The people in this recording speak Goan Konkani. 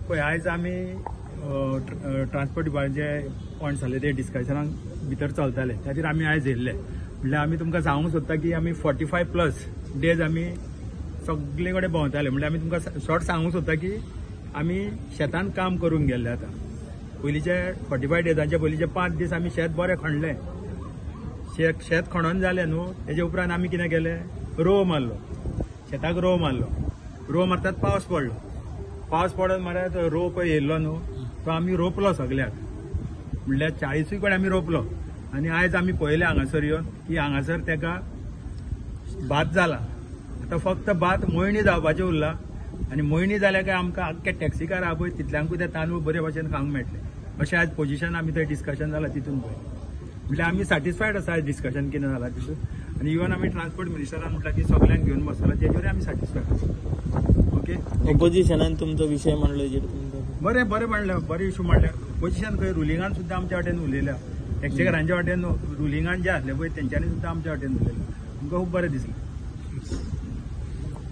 पळय आयज आमी ट्रान्सपोर्ट डिपार्टमेंटचे पॉयंट्स जाले ते डिस्कशनाक भितर चलताले, त्या खातीर आमी आयज येयल्ले. म्हणल्यार आमी तुमकां सांगूंक सोदता की आमी 45+ डेज आमी सगळे कडेन भोंवताले. म्हणल्यार आमी तुमकां शॉर्ट सांगूंक सोदता की आमी शेतान काम करूंक गेल्ले. आतां पयलींचे 45 डेजांचे पयलींचे 5 दीस आमी शेत बरें खणलें. शेत खणोन जालें न्हू, तेजे उपरांत आमी कितें केलें, रोव मारलो, शेताक रोव मारलो. रोव मारतात पावस पडलो, पावस पडोन मरे तो रोव पळय येयल्लो न्हू तो आमी रोपलो सगल्याक, म्हणल्यार 40 कडेन आमी रोपलो. आनी आयज आमी पळयलें हांगासर येवन की हांगासर तेका भात जाला. आतां फक्त भात मोयणी जावपाचें उरला आनी मोयणी जाल्या काय आमकां आख्खे टॅक्सीकार आहा पळय तितल्यांकूय ते तांदूळ बरे भाशेन खावंक मेळटले. अशें आयज पोजिशन आमी थंय डिस्कशन जालां तितून पळय. म्हणल्यार आमी सॅटिस्फायड आसा आयज डिस्कशन कितें जालां तितून. आनी इवन आमी ट्रान्सपोर्ट मिनिस्टरान म्हटलां की सगल्यांक घेवन बसला, तेजेर आमी सॅटिस्फायड आसा. ओके, ऑपोजिशनान तुमचो विशय मांडलो हेजेर तुमकां बरें बरें मांडलें, बरें इशू मांडले. ऑपोजिशन खंय रुलिंगान सुद्दां आमच्या वाटेन उलयल्या, टॅक्सीकारांच्या वाटेन रुलिंगान जे आसले पळय तेंच्यांनी सुद्दां आमच्या वाटेन उलयल्या. आमकां खूब बरें दिसलें.